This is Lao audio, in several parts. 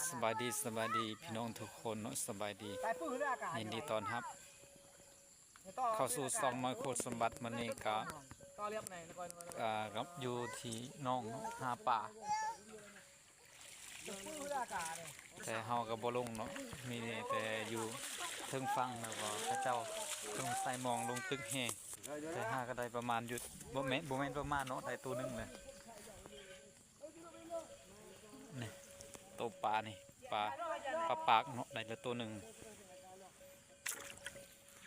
ສະບາຍດີ ສະບາຍດີພີ່ນ້ອງທຸກຄົນເນາະ ສະບາຍດີ ຍິນດີຕ້ອນຮັບເຂົ້າສູ່ຊ່ອງນ້ອຍໂຄດສົມບັດ. ມື້ນີ້ກະ ອ່າ ກັບຢູ່ທີ່ໜອງເນາະ ຫາປາ ແຕ່ເຮົາກໍບໍ່ລົງເນາະ ມີແຕ່ຢູ່ເທິງຝັ່ງ ແລ້ວກໍເຂົາເຈົ້າລົງໃສ່ມອງ ລົງຕຶກແຮ່ ແຕ່ຫາກໍໄດ້ປະມານຢູ່ ບໍ່ແມ່ນ ບໍ່ແມ່ນປະມານເນາະ ໄດ້ໂຕໜຶ່ງເລີຍ. ນີ້ ໂຕປານີ້ ປາ ປາປາກເນາະ ໄດ້ແລ້ວໂຕໜຶ່ງ.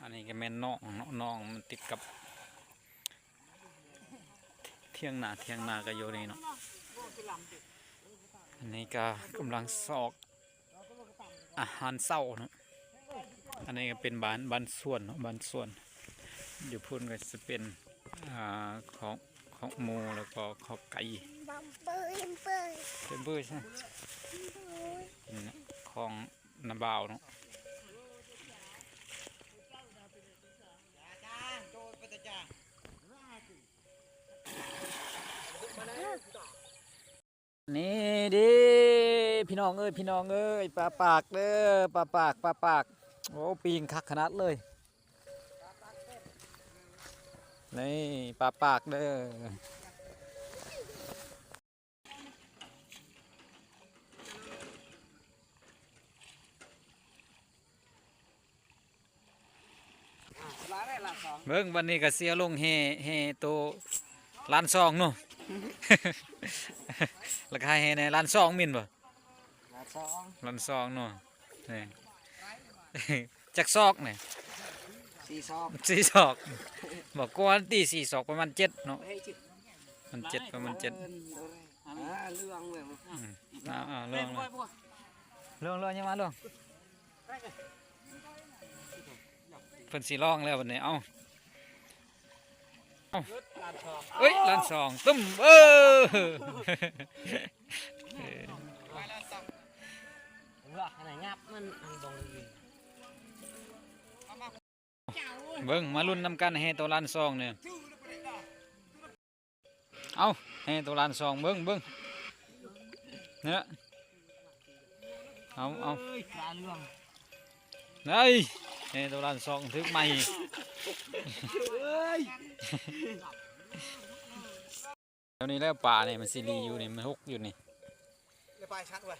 ອັນນີ້ກໍແມ່ນໜອງເນາະ ໜອງມັນຕິດກັບຖຽງນາ ຖຽງນາກໍຢູ່ນີ້ເນາະ. ອັນນີ້ກໍກຳລັງຊອກ ອາຫານເຊົ້າເນາະ. ອັນນີ້ກໍເປັນບ້ານ ບ້ານສວນເນາະ ບ້ານສວນ. ຢູ່ພຸ້ນກໍຈະເປັນ ອ່າ ຄອກ ຄອກໝູ ແລ້ວກໍຄອກໄກ່ ເປັນເບີ ເປັນເບີ ເປັນຂອງນ້າບ່າວເນາະ. ນີ້ເດ້ ພີ່ນ້ອງເອີຍ ພີ່ນ້ອງເອີຍ ປາປາກເດີ ປາປາກ ປາປາກ. ໂອ້ ປີ້ງຄັກຂະໜາດເລີຍ ນີ້ ປາປາກເດີ. ເບິ່ງ ບັດນີ້ກໍເສຍລົງແຮ່ ແຮ່ໂຕລ້ານສອງເນາະ ລາຄາແຮ່ແດ່ລ້ານສອງແມ່ນບໍ່? ລ້ານສອງ ລ້ານສອງເນາະ. ນີ້ ຈັກສອກນີ້? ສີ່ສອກ ສີ່ສອກ ບໍ່ກວ່າຕິ ສີ່ສອກປະມານເຈັດເນາະ ມັນເຈັດ ປະມານເຈັດ. ອ່າ ເລື່ອງເລີຍ ອືມ ອ່າ ອ່າ ລອງ ລອງ ລອງ ຍັງມາລອງ ເພິ່ນຊິລອງແລ້ວບັດນີ້ ເອົ້າ ເອົ້າ ເອີຍ ລ້ານສອງ ຕຸ້ມ ເອີ ເອີ ເລືອກອັນໃດຫຍັບມັນ ອັນບໍ່ມີ. ເບິ່ງ ມາລຸ້ນນຳກັນ ແຮ່ໂຕລ້ານສອງນີ້ ເອົ້າ ແຮ່ໂຕລ້ານສອງ ເບິ່ງ ເບິ່ງ ເນາະ ເອົາ ເອົາ ເອີຍ ເອີຍ ແຮ່ໂຕລ້ານສອງ ຖືກໃໝ່ ເອີຍ. ແຖວນີ້ແຫຼະ ປານີ້ມັນຊິລີຢູ່ນີ້ ມັນຫົກຢູ່ນີ້ ແລ້ວປາຊັດເວີຍ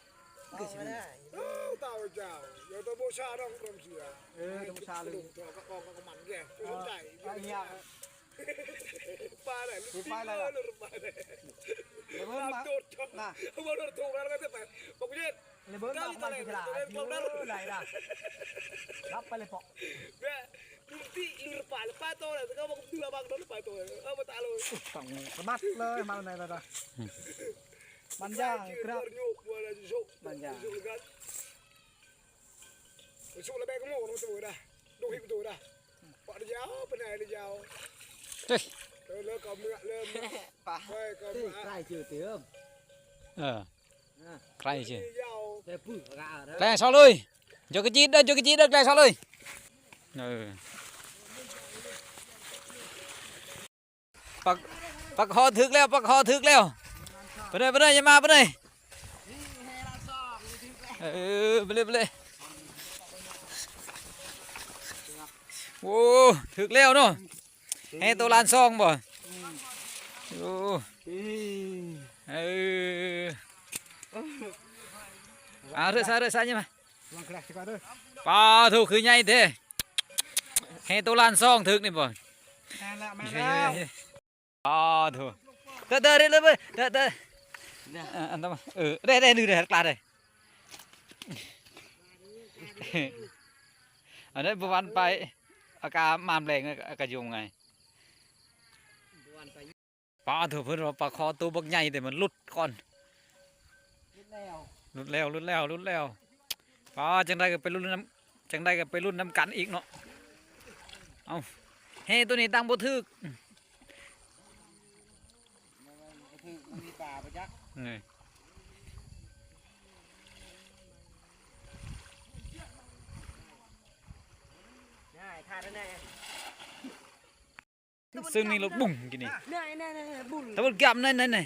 ຄືຊິມີ ເອີ ເຕົາເຈົ້າ ເອີ ເຕົາບໍ່ຊາດອກ ເອີ ເຕົາບໍ່ຊາເລີຍ ເອົາ ເອົາ ເອົາມັນແກ່ ບໍ່ສົນໃຈ ປາໄດ້ ປາໄດ້ ປາໄດ້ ເບິ່ງມາ ນະ ເອົາລົດໂທມາແລ້ວກໍໄປ ບໍ່ເຮັດ ເລີຍເບິ່ງມາ ເອົາໄດ້ ໄດ້ ໄດ້ ໄດ້ ໄດ້ ໄດ້ ໄດ້ ໄດ້ ໄດ້ ໄດ້ ໄດ້ ໄດ້ ໄດ້ ໄດ້ ໄດ້ ເອົາມາຕາໂລຍ ສະບັດເລີຍ ມາໃນລະດາ ອືມ ມັນຢ່າງກະ ມັນຢ່າງ ເອີ ໃກ້ຊື່ເຕີມ ເອີ ໃກ້ຊື່ ແກ່ຊອກເລີຍ ໂຈກະຈີດເດີ ໂຈກະຈີດເດີ ແກ່ຊອກເລີຍ ເອີ ປາ ປາຄໍຖືກແລ້ວ ປາຄໍຖືກແລ້ວ ໄປເດີ ໄປເດີ ຢ່າມາ ໄປເດີ ເອີ ໄປເລີຍ ໄປເລີຍ ໂອ້ ຖືກແລ້ວເນາະ. ແຮ່ໂຕລ້ານສອງບໍ່? ໂອ້ ເອີ ເອົາເຖາະ ສາເຖາະ ສາ ມາ ປາໂທ ຄືໃຫຍ່ແທ້ ແຮ່ໂຕລ້ານສອງຖືກນີ້ບໍ່? ແມ່ນແລ້ວ ແມ່ນແລ້ວ ປາໂທ ເດີ ເດີ ເດີ ເດີ ເດີ ເດີ ອັນນັ້ນ ເອີ ໄດ້ ໄດ້ ໄດ້ ກະລາໄດ້ ອັນນັ້ນບໍ່ຫວັ່ນໄປ ອາການມາມແລງ ອາການຢູ່ໄງ ປາໂທ ເພິ່ນວ່າປາຄໍໂຕບັກໃຫຍ່ ແຕ່ມັນຫຼຸດກ່ອນ ຫຼຸດແລ້ວ ຫຼຸດແລ້ວ ຫຼຸດແລ້ວ ປາ ຈັ່ງໃດກໍໄປລຸ້ນນຳ ຈັ່ງໃດກໍໄປລຸ້ນນຳກັນອີກເນາະ ເອົ້າ ແຮ່ໂຕນີ້ຕັ້ງບໍ່ຖືກ ບໍ່ຖືກ ມັນມີປາປະຈັກ ນີ້ ຊຶ່ງນີ້ລົດບຸ້ງກີ້ນີ້ ຕະເບິ່ງກຽມນັ້ນ ນັ້ນ ນັ້ນ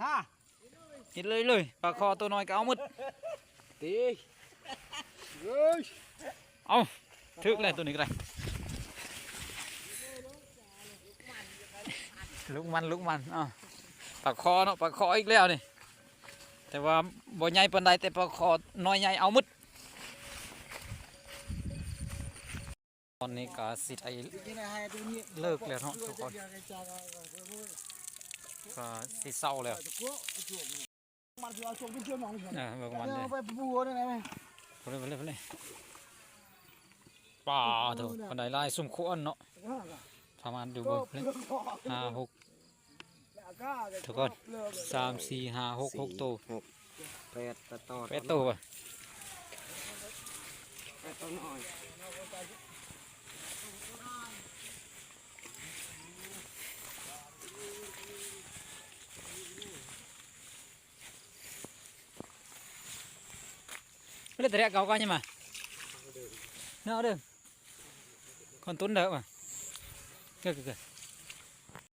ຮະ ເຮັດເລີຍເລີຍ ປາຄໍໂຕນ້ອຍກໍເອົາໝົດ ຕີ ເອີຍ ເອົາ ຖືກແລ້ວໂຕນີ້ກໍໄດ້ ລຸກມັນ ລຸກມັນ ເອົາ ປາຄໍເນາະ ປາຄໍອີກແລ້ວນີ້ ແຕ່ວ່າບໍ່ໃຫຍ່ປານໃດ ແຕ່ປາຄໍນ້ອຍໃຫຍ່ເອົາໝົດ. ຕອນນີ້ກໍຊິໄດ້ເລີກແລ້ວເນາະທຸກຄົນ ກໍຊິເຊົ້າແລ້ວ ເອີ ເບິ່ງມັນເດີ ໄປເລີຍ ໄປເລີຍ ໄປເລີຍ ປາໂທ້ ປານໃດ ຫຼາຍສົມຄວນເນາະ ປະມານ ດູເບິ່ງ ຫ້າ ຫົກ ທຸກຄົນ ສາມ ສີ່ ຫ້າ ຫົກ ຫົກໂຕ ຫົກ ແປດ ແປດໂຕ ແປດໂຕບໍ່ ແປດໂຕນ້ອຍ ໄປເລີຍ ແຕ່ເກົ່າກ່ອນຍັງມາ ເນາະ ເດີ ຄົນຕຸນເດີ ມາ ເກີ ເກີ